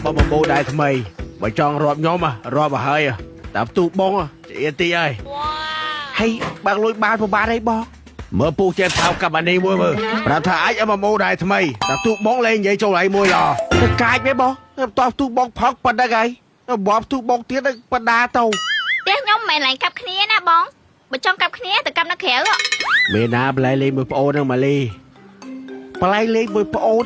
បបោដែរថ្មីបើចង់រាប់ខ្ញុំរាប់ឲ្យហើយតាមទូបងជាទីហើយហើយបើកលុយបានប្របានអីបងមើលពូចេះថោកកាប់អានេះមួយមើលប្រាប់ថាអាចអមមោដែរថ្មីតាមទូបងលេងនិយាយចូលឯងមួយឡទៅកាចមែនបងតោះទូបងផឹកប៉ុណ្ណឹងហើយបបទូបងទៀតបដាទៅ ផ្ទះខ្ញុំមិនមែនឡើងកាប់គ្នាណាបងបើចង់កាប់គ្នាទៅកាប់នៅក្រៅហ៎ មេណាប្លែលេងមួយប្អូនហ្នឹងម៉ាលីប្លែលេងមួយប្អូន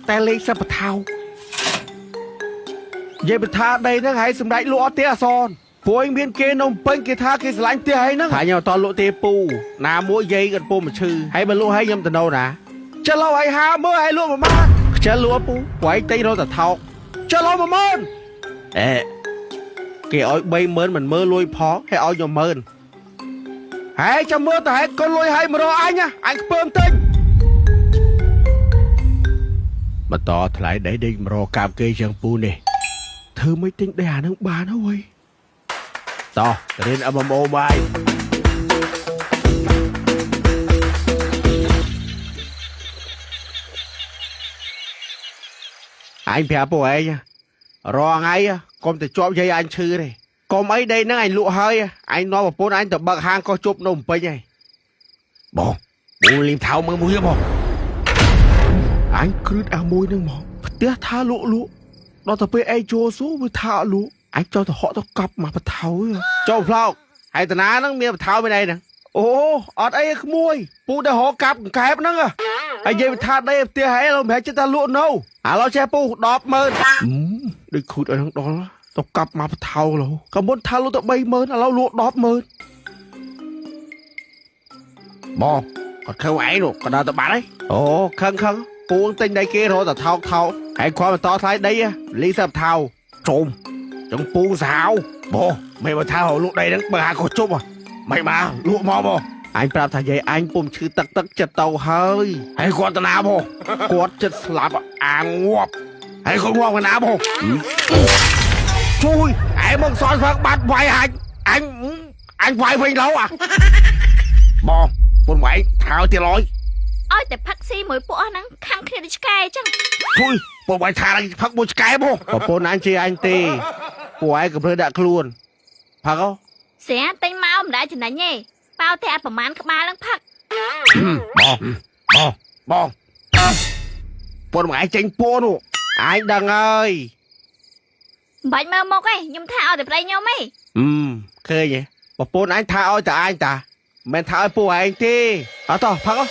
តែលេងសិបថៅនិយាយថាដីហ្នឹងហើយសម្ដេចលក់អត់ទេអសនព្រោះឯងមានគេនំពេញគេថាគេស្រឡាញ់ផ្ទះឯងហ្នឹងថាខ្ញុំអត់តលក់ទេពូណាមួយយាយគាត់ពូមកឈឺហើយបើលក់ឲ្យខ្ញុំទៅនៅណាចុះឡូវឲ្យហាមើលឲ្យលក់ប្រមាណខ្ជិលលក់ពូព្រោះឯងទិញរត់តែថោកចុះឡូវ10000អេគេឲ្យ30000មិនមើលលួយផងហើយឲ្យខ្ញុំ10000ហើយចាំមើលទៅហើយកូនលុយឲ្យមករកអញណាអញខ្ពើមទិញបន្តថ្លៃដីដេកមករកកាប់គេជាងពូនេះធ្វើមិនទិញដីអានឹងបានហើយតោះទៅរៀន MMO បាយអញប្រាប់ពួកឯងរាល់ថ្ងៃកុំតែជាប់យាយអញឈឺទេកុំអីដីហ្នឹងអញលក់ហើយអញនាំប្រពន្ធអញទៅបើកហាងកោះជប់នៅភ្នំពេញហើយបងពូលីមថៅមើលមួយបងអញគ្រឹតអាមួយហ្នឹងមកផ្ទះថាលក់លក់ដល់ទៅពេលឯងចូលសួរវាថាអត់លក់អញចង់ទៅហក់ទៅកប់មកបថៅចូលផ្លោកហើយតាណាហ្នឹងមានបថៅមានអីហ្នឹងអូអត់អីក្មួយពូដែលរកកាប់កង្កែបហ្នឹងហើយនិយាយថាដីផ្ទះហើយលោកមិនចិត្តថាលក់នៅឥឡូវចេះពូ100000ដូចខូចឲ្យនឹងដល់ទៅកាប់មកបថៅលោក៏មុនថាលក់ទៅ30000ឥឡូវលក់100000បងគាត់ខឹងឯងនោះគាត់ដើរទៅបាត់ហើយអូខឹងខឹងពូងទិញដីគេរហូតតែថោកថោកហើយគាត់បន្តថ្លៃដីលីសិបថៅជុំចង់ពូងសាហាវបងមិនបើថាលក់ដីហ្នឹងបើហាក៏ជប់មិនមកលក់មកបងអញប្រាប់ថាយាយអញពុំឈឺទឹកទឹកចិត្តទៅហើយហើយគាត់ទៅណាបងគាត់ចិត្តស្លាប់អាងាប់ហើយគាត់ងាប់កណាបងជួយឯងមកសល់ផឹកបាត់វាយអញអញអញវាយវិញឡូវអាបងពុនវាយថៅទៀតឡើយ ឲ្យតែផឹកស៊ីមួយពួកហ្នឹងខំគ្នាដូចឆ្កែអញ្ចឹង ជួយពុនវាយថាផឹកមួយឆ្កែបងប្រពន្ធអញជាអញទេពួកឯងកំភ្លើដាក់ខ្លួនផឹកអូ ស្រាទិញមកមិនដែលចំណេញទេប៉ាវតែអាប្រមាណក្បាលហ្នឹងផឹក បងបងបងពុនមកឯងចេញពួននោះអញដឹងហើយ មិនបាច់មើលមុខទេខ្ញុំថាឲ្យតែប្តីខ្ញុំទេ អឺឃើញទេប្រពន្ធអញថាឲ្យតែអញតាមិនថាឲ្យពួកឯងទេអត់តោះផឹកអូ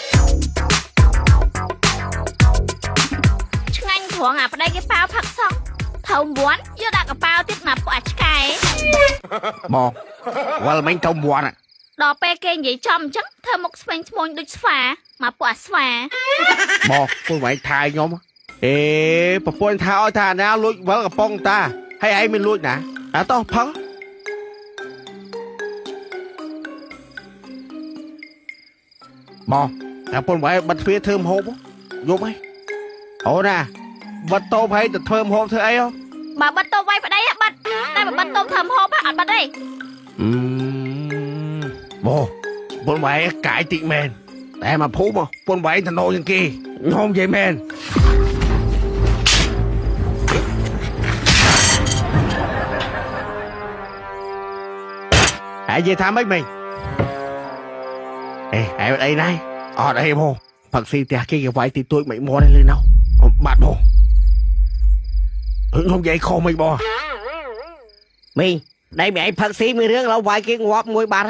ឆ្ងាញ់ត្រង់អាប្តីគេប៉ាវផឹកសោះថៅ1យកដាក់កប៉ាវទៀតមកពួកអាឆ្កែ បងវល់មិញទៅមាន់ ដល់ពេលគេនិយាយចំអញ្ចឹងធ្វើមុខស្វែងស្មួញដូចស្វាមកពួកអាស្វា បងពួកឯងថាខ្ញុំអេប្រពន្ធថាឲ្យថាណាលួចវល់កំប៉ុងតាហើយឯងមិនលួចណាអត់តោះផឹកបងតែពុនឯងបិទទ្វារធ្វើម្ហូបយប់ហីអូណាបិទតូបហើយទៅធ្វើម្ហូបធ្វើអីហ៎ បើបិទតូបវាយប្តីហ៎បិទតែបើបិទតូបធ្វើម្ហូបហ៎អត់បិទទេ អឺបងពុនឯងកាយតិចមែនតែមកភូមិពុនឯងតំណជាងគេខ្ញុំនិយាយមែនហើយនិយាយថាម៉េចមិញអេហើយអត់អីណៃអត់អីបងផឹកស៊ីផ្ទះគេគេវាយទីទួចមិនមាត់ទេលឺណៅបាត់បងខ្ញុំនិយាយខុសមិនបង មីងដៃមីឯងផឹកស៊ីមួយរឿងឡើយវាយគេងាប់មួយបាត់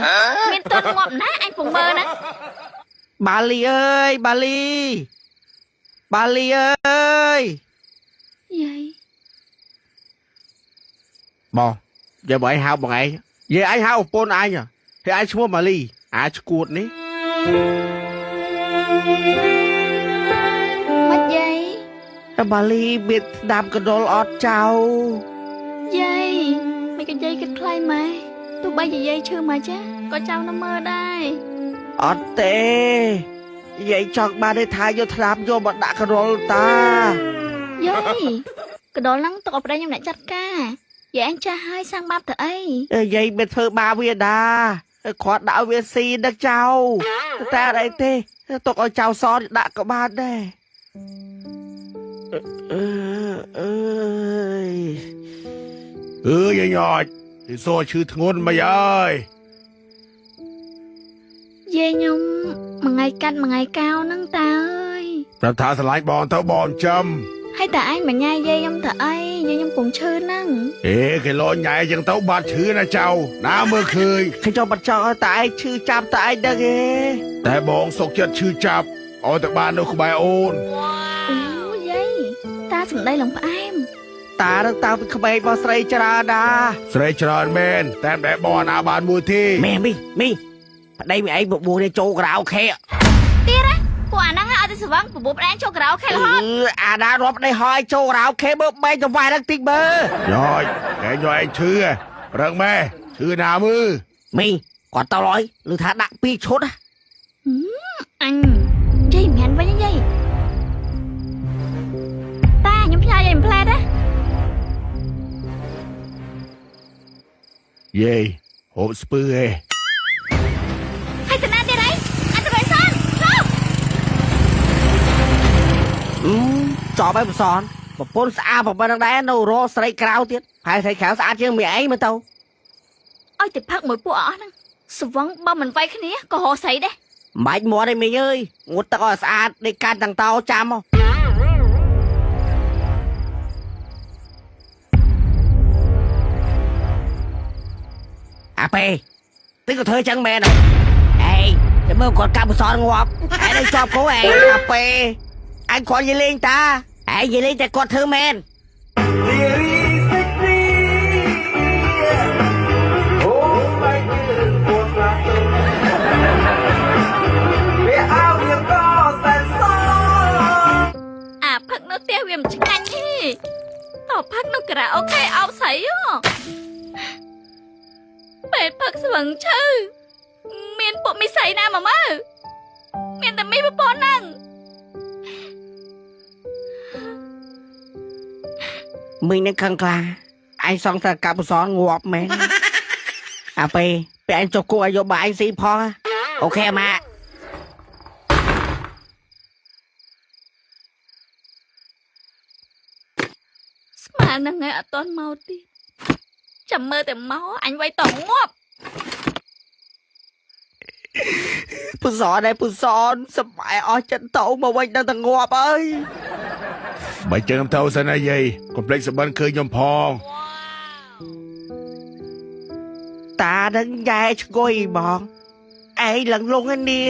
មានទុនងាប់ណាអញពងមើលណា បាលីអើយបាលីបាលីអើយ យាយ បងយាយបងឯងហៅបងឯងយាយឯងហៅប្រពន្ធអញហើយឯងឈ្មោះម៉ាលីអាឈួតនេះ មិនយាយ តែបាលីមានស្ដាប់កណ្ដុលអត់ចៅ យាយមិនក៏យាយគិតខ្លៃម៉ែទោះបីជាយាយឈឺមកចាក៏ចៅនៅមើលដែរ អត់ទេយាយចង់បានទេថាយកថ្នាំយកមកដាក់កណ្ដុលតា យាយកដុលហ្នឹងទុកឲ្យប្តីខ្ញុំអ្នកចាត់ការយាយអញចាស់ហើយសាំងបាបទៅអី អើយាយមិនធ្វើបាបវាណាគាត់ដាក់វាស៊ីដឹកចៅតែអត់អីទេទុកឲ្យចៅសដាក់ក៏បានដែរអឺអើយ អឺយាយញ៉ចទីសឈឺធ្ងន់មកយាយ យាយខ្ញុំមួយថ្ងៃកាត់មួយថ្ងៃកោហ្នឹងតាអើយ ប្រាប់ថាស្រឡាញ់បងទៅបងចាំ ហើយតាឯងមកញ៉ៃយាយខ្ញុំទៅអីយាយខ្ញុំពងឈឺហ្នឹង អេគេលោញ៉ៃចឹងទៅបាត់ឈឺណាចៅណាមើលឃើញ ខ្ញុំបាត់ចង់ឲ្យតាឯងឈឺចាប់តាឯងដឹងទេ តែបងសុកចិត្តឈឺចាប់ឲ្យតែបាននៅក្បែរអូន អូយាយតាសំដីឡើងផ្អែម តានឹងតាំងពីក្មេងមកស្រីច្រើនណាស់ ស្រីច្រើនមែនតែមិនដែលបងណាបានមួយទេ មីមីមីប្តីមីឯងបបួលនេះចូលក្រៅខេ ទៀតណាពួកអាហ្នឹងឲ្យតែស្វឹងបបួលផ្ដានចូលក្រៅខេរហូត អឺអាណារាប់ប្តីហើយចូលក្រៅខេមើលបែកទៅវាយហ្នឹងតិចមើល ញយគេញយឯងឈឺហ៎រឹងម៉ែឈឺណាមើល មីគាត់តឡើយឬថាដាក់ពីរឈុត អញយាយមិនវិញយាយតាខ្ញុំផ្ញើយាយមួយផ្លែតណា យាយហូបស្ពឺហ៎ ហើយតាណាទៀតអីអត់ទៅសិនឈប់ អឺចប់ហើយប្រសនប្រពន្ធស្អាតប៉ុណ្ណឹងដែរនៅរកស្រីក្រៅទៀតហើយស្រីក្រៅស្អាតជាងមីឯងមើលទៅ ឲ្យតែផឹកមួយពួកអស់ហ្នឹងស្វឹងបើមិនវាយគ្នាក៏រកស្រីដែរ មិនបាច់មាត់ទេមីអើយងូតទឹកឲ្យស្អាតដេកកាន់តាំងតោចាំមកអាប៉េតិចក៏ធ្វើចឹងមែនហ៎អេចាំមើលគាត់កាប់ប្រសនងាប់ឯងនឹងជាប់គោឯងអាប៉េអញគាត់និយាយលេងតាឯងនិយាយលេងតែគាត់ធ្វើមែន អាផឹកនៅផ្ទះវាមិនឆ្ងាញ់ទេតផឹកនៅការ៉ាអូខេអោបស្រីហ៎ពេលផឹកស្វឹងឈឺមានពួកមីសៃណាមកមើលមានតែមីប្រពន្ធហ្នឹង មីនឹងខឹងខ្លាឯងសងតែកាប់ប្រសនងាប់មែនអាប៉េពេលឯងចុះគោឲ្យយកបាយឯងស៊ីផងអូខេម៉ាក់ ស្មានហ្នឹងឯងអត់ទាន់មកទៀតចាំមើលតែមកអញវាយតងាប់ ពុសនឯងពុសនសបាយអស់ចិត្តតោមកវិញដល់តែងាប់អើយ បើចឹងទៅសិនណាយាយកុំភ្លេចសបិនឃើញខ្ញុំផង តានឹងញ៉ែឆ្ងុយហ្មងឯងលងលងឯនេះ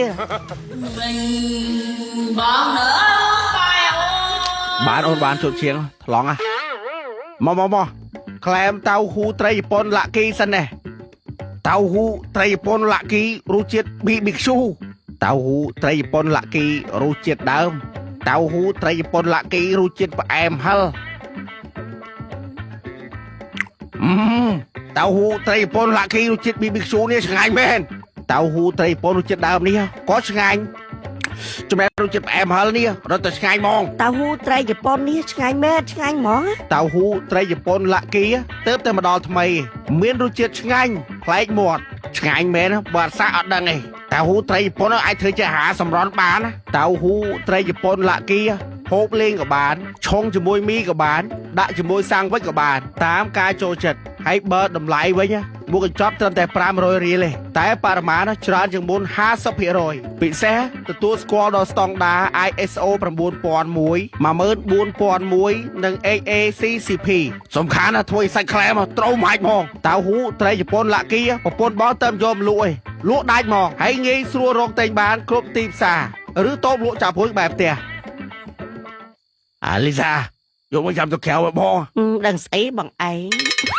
បានអូនបានជប់ជាងថ្លង់ហ៎មកមកមកក្លែមតៅហ៊ូត្រីជប៉ុនលាក់គីសិនណែតៅហ៊ូត្រីជប៉ុនលាក់គីរសជាតិ BBQ តៅហ៊ូត្រីជប៉ុនលាក់គីរសជាតិដើមតៅហ៊ូត្រីជប៉ុនលាក់គីរសជាតិផ្អែមហឹរអឺតៅហ៊ូត្រីជប៉ុនលាក់គីរសជាតិ BBQ នេះឆ្ងាញ់មែនតៅហ៊ូត្រីជប៉ុនរសជាតិដើមនេះក៏ឆ្ងាញ់ចំណែករសជាតិផ្អែមហឹរនេះរត់តែឆ្ងាញ់ហ្មង តៅហ៊ូត្រីជប៉ុននេះឆ្ងាញ់មែនឆ្ងាញ់ហ្មង តៅហ៊ូត្រីជប៉ុនលាក់គីទៅតែមកដល់ថ្មី មានរសជាតិឆ្ងាញ់ប្លែកមាត់ឆ្ងាញ់មែនបើអត់សាកអត់ដឹងទេតៅហ៊ូត្រីជប៉ុនអាចធ្វើជាអាហារសម្រន់បានណាតៅហ៊ូត្រីជប៉ុនលាក់គីហូបលេងក៏បានឆុងជាមួយមីក៏បាន ដាក់ជាមួយសាំងវិចក៏បាន តាមការចូលចិត្តហើយបើតម្លៃវិញណាមួយកញ្ចប់ត្រឹមតែ500រៀលទេតែបរិមាណច្រើនជាងមុន50%ពិសេសទទួលស្គាល់ដល់ស្តង់ដារ ISO 9001 14001និង HACCP សំខាន់ណាស់ធ្វើឲ្យសាច់ក្លែមត្រូវម៉ាច់ហ្មងតៅហ៊ូត្រីជប៉ុនលាក់គីប្រពន្ធបងទៅយកមកលក់ឯងលក់ដាច់ហ្មងហើយងាយស្រួលរកទិញបានគ្រប់ទីផ្សារឬតូបលក់ចាប់ព្រួយបែបផ្ទះអាលីសាយកមកចាំទៅក្រៅឲ្យបង ដឹងស្អីបងឯង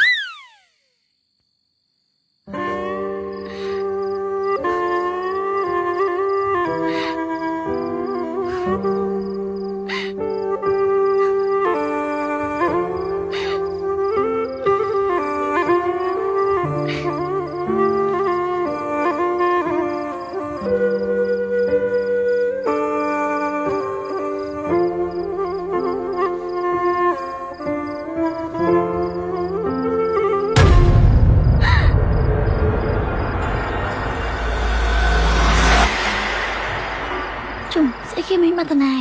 ជុំស្អីគេមីមកតាណៃ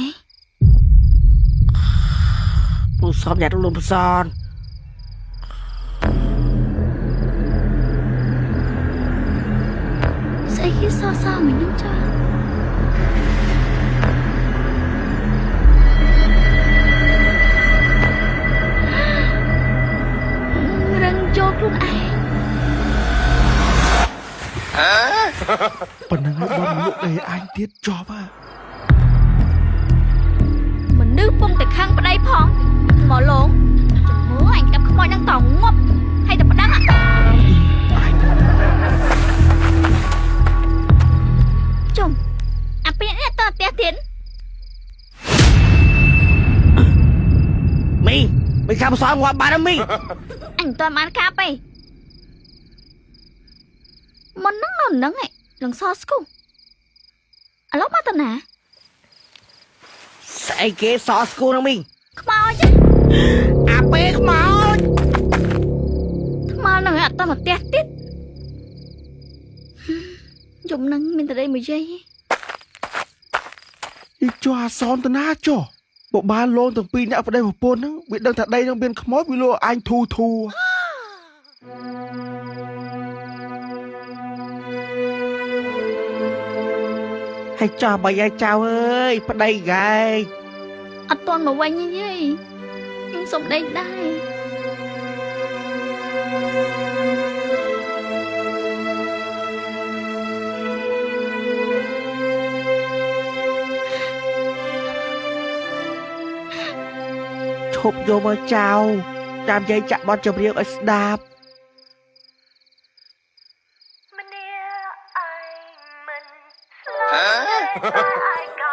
ពូសំយ៉ាត់លំប្រសន ជាសសមកខ្ញុំចារឹងចូលខ្លួនឯង ប៉ុណ្ណឹងហើយបងលក់ដីអញទៀតចប់ហ่ะ មនុស្សពងតែខឹងប្តីផងមកលងចាំមើលអញកាប់ខ្មោចនឹងតងាប់ហើយតែប្តឹង អញ ជុំអាពីនេះតើផ្ទះទៀត មីមីកាប់សងាប់បាត់ហើយមី អញមិនទាន់បានកាប់ទេមុនហ្នឹងនៅហ្នឹងឯងលងសស្គូឥឡូវមកតាណា ស្អីគេសស្គូហ្នឹងមី ខ្មោចហ៎ អាពេលខ្មោច ថ្មហ្នឹងអត់តមកផ្ទះទៀតយំហ្នឹងមានតែដីមួយយាយ អ៊ីចុះអាសនតាណាចុះបើបានលងទាំងពីរអ្នកប្តីប្រពន្ធហ្នឹងវាដឹងថាដីហ្នឹងមានខ្មោចវាលក់អញធូធូ ហើយចោះបើយាយចៅអើយប្តីហ្កែក អត់ទាន់មកវិញទេយាយខ្ញុំសុំដេកដែរ ឈប់យកមកចៅតាមយាយចាក់បទចម្រៀងឲ្យស្ដាប់ ម្នាក់ឯងមិនស្លាប់ទេតែឯកា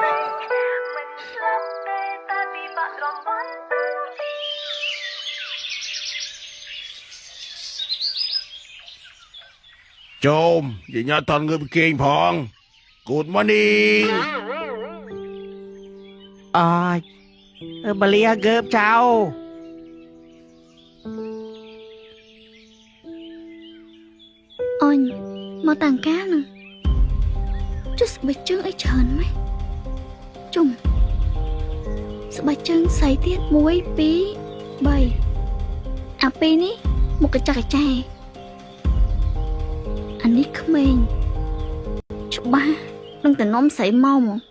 ពេកមិនស្លាប់ទេតែពិបាករំបានតាំងពី ចូលយាយញ៉ាតន់ងើបគេងផង Good morning អាយមកលាងើបចៅ អញមកតាំងកាលហ្នឹងចុះស្បែកជើងអីច្រើនម៉េចជុំស្បែកជើងស្អីទៀត1 2 3អាពីរនេះមុខកញ្ចក់កញ្ចែអានេះក្មេងច្បាស់នឹងតែនំស្រីមកហ្មង